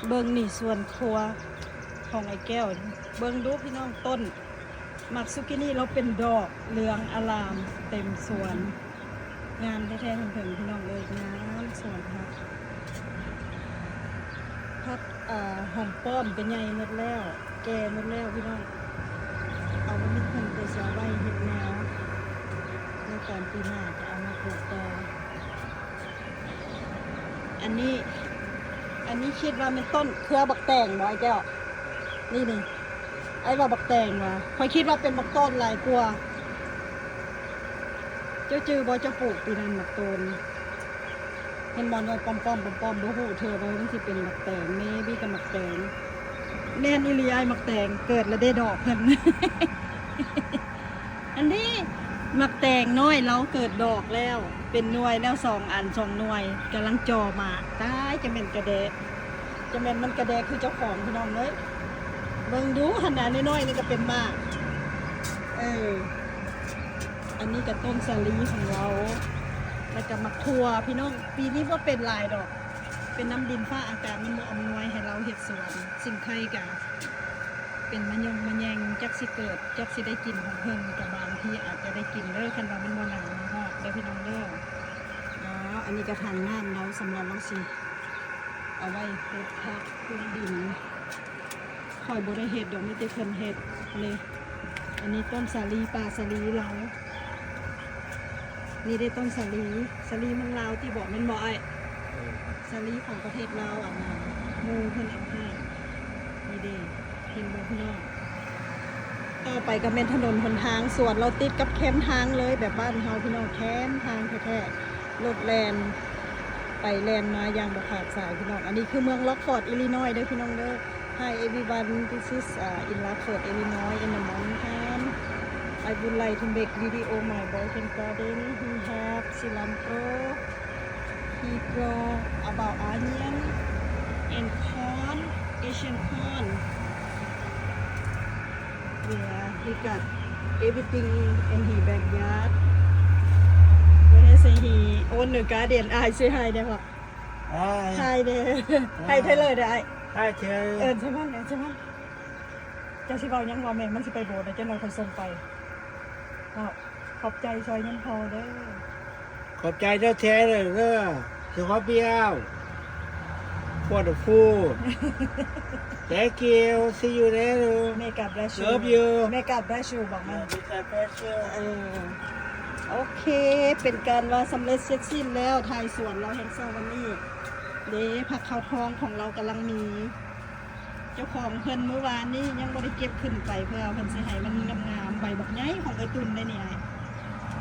ເບິ່ງນີ້ສວນຄົວຂອງອ້າຍແກ້ວ ເບິ່ງດູພີ່ນ້ອງ ຕົ້ນໝາກຊູກິນີລາວເປັນດອກເຫຼືອງອາລາມເຕັມສວນ ງາມແທ້ໆ ເຖິງໆ ພີ່ນ້ອງເອີຍ ງາມສວນຜັກ ຜັກ ເອີ ຫອມປ້ອມກະໃຫຍ່ໝົດແລ້ວ ແກ່ໝົດແລ້ວພີ່ນ້ອງ ເອົາໄວ້ເພິ່ນກໍຊິເອົາໄວ້ເຮັດແນວ ໃນຕອນປີໜ້າຈະເອົາມາປູກຕໍ່. ອັນນີ້ ອັນນີ້ຄິດວ່າແມ່ນຕົ້ນເຄືອບັກແຕງບໍ່ອ້າຍແກ້ວ? ນີ້ ນີ້ ອ້າຍວ່າບັກແຕງຫວາ ຂ້ອຍຄິດວ່າເປັນບັກຕົ້ນຫຼາຍກວ່າ. ເຈົ້າຈື່ບໍ່ ເຈົ້າປູກປີນັ້ນບັກໂຕນ ເຫັນບໍ່ ໜ່ວຍປ້ອມໆ ປ້ອມໆ ບໍ່ຮູ້ເທື່ອວ່າມັນຊິເປັນບັກແຕງ ເມບີກັບບັກແຕງ. ແມ່ນອີ່ຫຼີອ້າຍ ບັກແຕງເກີດແລ້ວເດ້ດອກເພິ່ນ. ອັນນີ້ໝາກແຕງນ້ອຍລາວເກີດດອກແລ້ວ ເປັນໜ່ວຍແລ້ວສອງອັນ ສອງໜ່ວຍ ກຳລັງຈ່ອໝາກ. ຕາຍ ຈະແມ່ນກະແດະ ຈະແມ່ນມັນກະແດະຄືເຈົ້າຂອງພີ່ນ້ອງເອີຍ. ເບິ່ງດູຫັ້ນນະ ນ້ອຍໆ ນີ້ກະເປັນໝາກ. ເອີ ອັນນີ້ກະຕົ້ນສາລີຂອງລາວ ແລ້ວກະໝາກຖົ່ວພີ່ນ້ອງ. ປີນີ້ບໍ່ເປັນຫຼາຍດອກ ເປັນນຳດິນຟ້າອາກາດມັນບໍ່ອຳນວຍໃຫ້ລາວເຮັດສວນ. ຊິງໄຄກະເປັນມະຍົງມະແຍງ ຈັກຊິເກີດ ຈັກຊິໄດ້ກິນຂອງເພິ່ນ ກະບາງທີອາດຈະໄດ້ກິນເດີ ຄັນວ່າມັນບໍ່ໜາວມາຮອດເດີພີ່ນ້ອງເດີ. ອໍ ອັນນີ້ກະຖັງນ້ຳລາວ ສຳລັບລາວຊິເອົາໄວ້ເຮັດຜັກເຄື່ອງດິນ. ຂ້ອຍບໍ່ໄດ້ເຮັດດອກ ມີແຕ່ເພິ່ນເຮັດເລີຍ. ອັນນີ້ຕົ້ນສາລີ ປ່າສາລີລາວ. ນີ້ເດ້ຕົ້ນສາລີ ສາລີເມືອງລາວຕິເບາະ ແມ່ນບໍ່ອ້າຍ? ເອີ ສາລີຂອງປະເທດລາວ ອັນນັ້ນໝູ່ເພິ່ນເອົາໃຫ້. ນີ້ເດ້ ເຫັນບໍ່ພີ່ນ້ອງ? ຕໍ່ໄປກະແມ່ນຖະໜົນຫົນທາງ ສວນລາວຕິດກັບແຄມທາງເລີຍ ແບບບ້ານເຮົາພີ່ນ້ອງ ແຄມທາງແທ້ໆ ລົດແລ່ນໄປແລ່ນມາຢ່າງບໍ່ຂາດສາຍພີ່ນ້ອງ. ອັນນີ້ຄືເມືອງລັອກຟອດ ອີລີນອຍເດີພີ່ນ້ອງເດີ. Hi everyone, this is, uh, in Rockford, Illinois, in the morning time. I would like to make video my boyfriend garden. He have cilantro. He grow about onion and corn, Asian corn. Yeah, he got everything in his backyard. When I say he own the garden, I say hi ແດ່ Hi. Hi ແດ່. Hi ໄທເລີຍເດີອ້າຍ. Hi ເຊີ. ເອີ້ນໃສ່ມັນ ເອີ້ນໃສ່ມັນ. ເຈົ້າຊິເວົ້າຫຍັງເວົ້າແມ່ ມັນຊິໄປໂບດແລ້ວ ຈັກໜ່ອຍຂ້ອຍສົ່ງໄປ. ເວົ້າ ຂອບໃຈຊ່ອຍເງິນພໍ່ເດີ. ຂອບໃຈແທ້ໆເດີ ເດີ ສະຄອບເບຍ Wonderful. Thank you. See you later. May God bless you. Love you. May God bless you ບອກມັນ. Yeah, may God bless you. ເອີ ໂອເຄ ເປັນການວ່າສຳເລັດເສັດສິ້ນແລ້ວ ຖ່າຍສວນລາວແຮງເຊົ້າວັນນີ້ເດ້. ຜັກຂາວທອງຂອງລາວກຳລັງມີ ເຈົ້າຂອງເພິ່ນມື້ວານນີ້ຍັງບໍ່ໄດ້ເກັບຂຶ້ນໄປ ເພື່ອເພິ່ນຊິໃຫ້ມັນງາມໆ ໃບບັກໃຫຍ່ຂອງເອື້ອຍຕຸ່ນໄດ໋ນີ້ອ້າຍ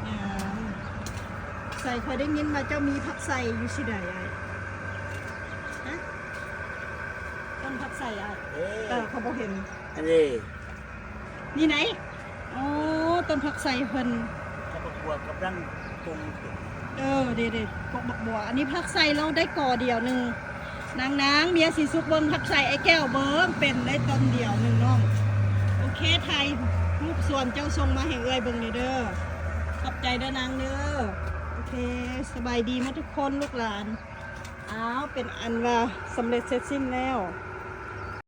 ງາມ. ໃສ ຂ້ອຍໄດ້ຍິນວ່າເຈົ້າມີຜັກໄຊຢູ່ຊິໃດອ້າຍ? ຮະ ຕົ້ນຜັກໄຊອ້າຍ? ເອີ ເອີ ຂ້ອຍບໍ່ເຫັນ ອັນນີ້ ນີ້ໃດ໋? ໂອ້ ຕົ້ນຜັກໄຊເພິ່ນ ກັບບັກບົວກຳລັງປົງຂຶ້ນ. ເອີ ເດໆ ກົກບັກບົວ. ອັນນີ້ຜັກໄຊລາວໄດ້ກໍດຽວໜຶ່ງ. ນາງໆ ເມຍສີສຸກເບິ່ງຜັກໄຊອ້າຍແກ້ວເບິ່ງ ເປັນໄດ້ຕົ້ນດຽວໜຶ່ງນ້ອງ. ໂອເຄ ຖ່າຍຮູບສວນເຈົ້າສົ່ງມາໃຫ້ເອື້ອຍເບິ່ງແດ່ເດີ. ຂອບໃຈເດີນາງເດີ. ໂອເຄ ສະບາຍດີໝົດທຸກຄົນລູກຫຼານ. ອ້າວ ເປັນອັນວ່າສຳເລັດເສັດສິ້ນແລ້ວ.